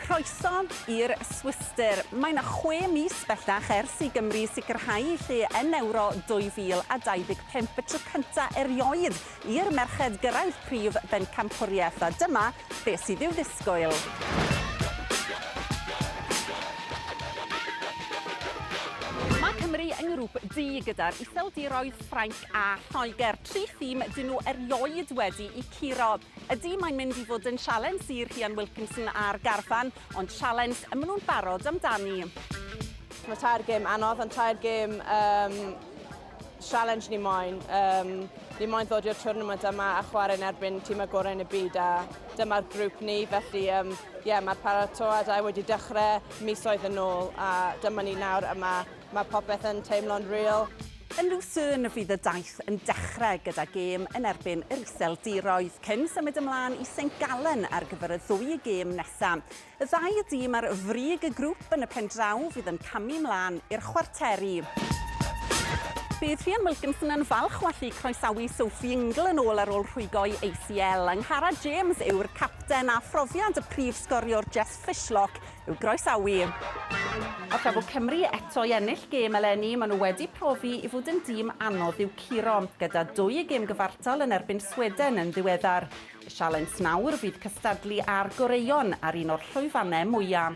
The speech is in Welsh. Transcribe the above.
Croeso i'r Swistir. Mae 'na chwe mis bellach ers i Gymru sicrhau eu lle yn Ewro 2025, y tro cynta' erioed i'r merched gyrraedd prif bencampwriaeth, a dyma beth sydd i'w ddisgwyl. Mae Cymru yng Ngrŵp D gyda'r Iseldiroedd, Ffrainc a Lloegr, tri thîm dyn nhw erioed wedi'u curo. Ydy, mae'n mynd i fod yn sialens i Rhian Wilkinson a'r garfan, ond sialens y maen nhw'n barod amdani. Mae tair gêm anodd, ond tair gêm um, sialens ni moyn. Um, ni moyn ddod i'r tournament yma a chwarae yn erbyn tîmau gorau yn y byd a dyma'r grŵp ni, felly um, yeah, mae'r paratoadau wedi dechrau misoedd yn ôl a dyma ni nawr yma. Mae popeth yn teimlo'n real. Yn Lucerne fydd y daith yn dechrau gyda gêm yn erbyn yr Iseldiroedd, cyn symud ymlaen i St Gallen ar gyfer y ddwy gêm nesaf. Y ddau dîm ar frig y grŵp yn y pendraw fydd yn camu mlaen i'r chwarteri. Bydd Rhian Wilkinson yn falch o allu croesawu Sophie Ingle yn ôl ar ôl rhwygo'i ACL. Angharad James yw'r capten a phrofiad y prif sgoriwr Jess Fishlock i'w groesawu. A thra bod Cymru eto i ennill gêm eleni, maen nhw wedi profi i fod yn dîm anodd i'w curo, gyda dwy gêm gyfartal yn erbyn Sweden yn ddiweddar. Y sialens nawr fydd cystadlu â'r goreuon ar un o'r llwyfannau mwya'.